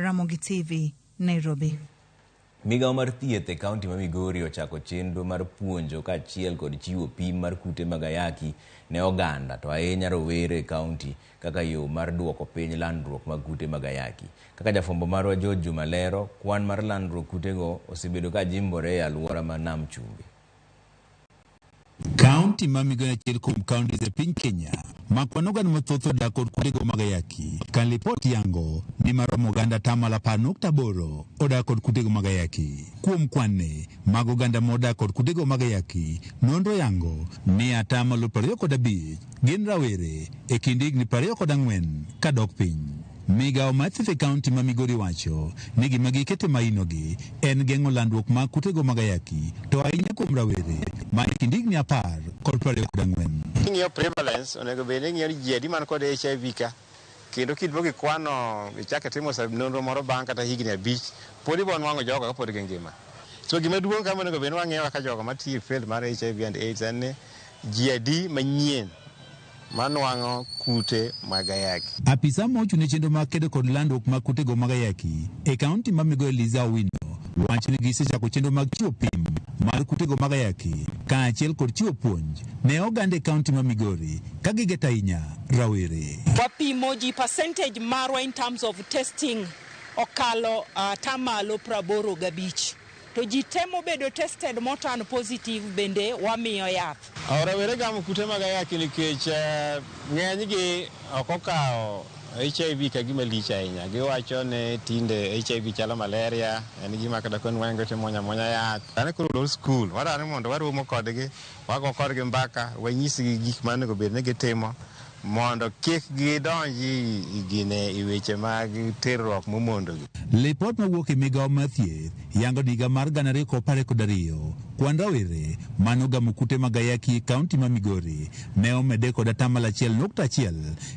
Ramogi TV, Nairobi. Migawo mar thieth e kaunti ma Migori ochako chenro mar puonjo kaachiel kod chiwo pim mar kute mag ayaki ne oganda to ahinya rowere e kaunti kaka yo mar duoko piny landruok mag kute mag ayaki. Kaka jafwambo marwa George Juma lero, kwan mar landruok kutego osebedo ka jimbore e alwora ma Nam Chumbi. Kaunti ma Migori achiel kuom counties e piny Kenya ma kwan oganda mathoth odak kod kutego mag ayaki. Ka lipot yango ni maromo oganda 10.8% odak kod kutego mag ayaki. Kuom kwan ni mag oganda modak kod kutego mag ayaki, nonro yango ni 25% gin rawere e kind higni 24 kadok piny. Migawo mar thieth e kaunti ma Migori wacho ni gima gikete maino gi en geng'o landruok mag kutego mag ayaki to ahinya kuom rawere ma e kind higni 10 kod 24. Ing'iyo prevalence, onego bed ni ing'iyo ni ji adi man kod HIV ka, kendo kiduogo ikwano ichako itimo nonro moro bang' kata higni 5, pod ibo nwang'o jogo kapod gingima. So gima duong' ka monego bed ni wang'iyo kaka jogo matiyo e field mar HIV and AIDS en ni ji adi manyien manwang'o kute mag ayaki. Apisa mochung' ne chenro mag kedo kod landruok mag kutego mag ayaki e kaunti ma Migori Liza Owino wacho ni gisechako chenro mag chiwo pim mar kutego mag ayaki kaachiel kod chiwo puonj ne oganda e kaunti ma Migori ka gigeto ahinya rawere. Wapimo ji, percentage marwa in terms of testing okalo 85%, to ji te mobedo tested moturn positive bende wamiyo yath. Rawere gamo kute mag ayaki nikech ng'enygi ok okawo HIV ka gima lich ahinya. Giwacho ni tinde HIV chalo malaria, en gima kata konwang'e to imuonyo amuonya yath. Sani koro olor skul, wadwaro ni mondo waromo kodgi, wago kodgi mbaka, wanyisgi gik ma onego bed ni gitimo mondo kik gidonji gine i weche mag terruok momondogi. Lipot mawuok e migawo mar thieth yango ni higa mar 2012 kwan rawere manogamo kute mag ayaki e kaunti ma Migori ne omedre kod 1.1%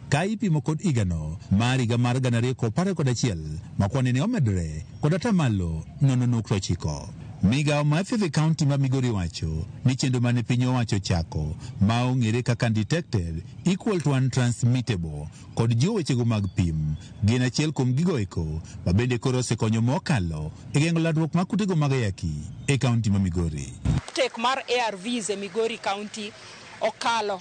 ka ipimo kod higano mar higa mar 2011 ma kwan ne omedore kod 0.9%. Migawo mar thieth e kaunti ma Migori wacho ni chenro mane piny owacho chako ma ong'ere kaka undetected equal to untransmittable kod jiwo wechego mag pim gin achiel kuom gigo eko ma bende koro osekonyo mokalo e geng'o landruok mag kutego mag ayaki e kaunti ma Migori. Uptake mar ARVs e Migori County okalo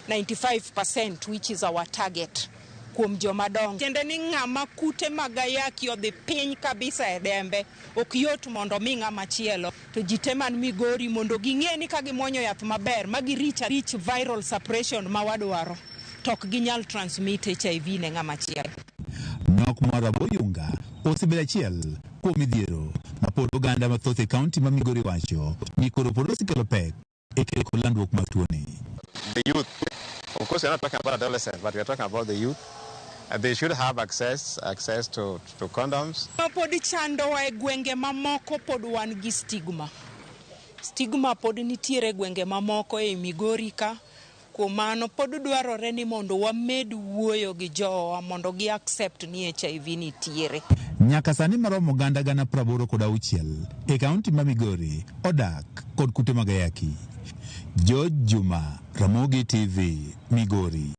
95%, which is our target kuom joma dongo. Tiende ni ng'ama kute mag ayaki odhi piny kabisa e dembe ok yot mondo mi ng'ama chielo. To ji te man Migori mondo ging'e ni ka gimuonyo yath maber ma gi reach viral suppression ma wadwaro, to ok ginyal transmit HIV ne ng'ama chielo. Nok mar aboyunga osebedo achiel kuom midhiero ma pod oganda mathoth e kaunti ma Migori wacho ni koro pod osekelo pek e kedo kod landruok mar tuoni. The youth, of course we are not talking about adolescents, but we are talking about the youth. They should have access to condoms. Ma pod chandowa e gwenge mamoko pod wan gi stigma. Stigma pod nitiere e gwenge mamoko ei Migori ka. Kuom mano pod dwarore ni mondo wamed wuoyo gi jowa mondo gi accept ni HIV nitiere. Nyaka sani maromo oganda 86,000 e kaunti ma Migori odak kod kute mag ayaki. George Juma, Ramogi TV, Migori.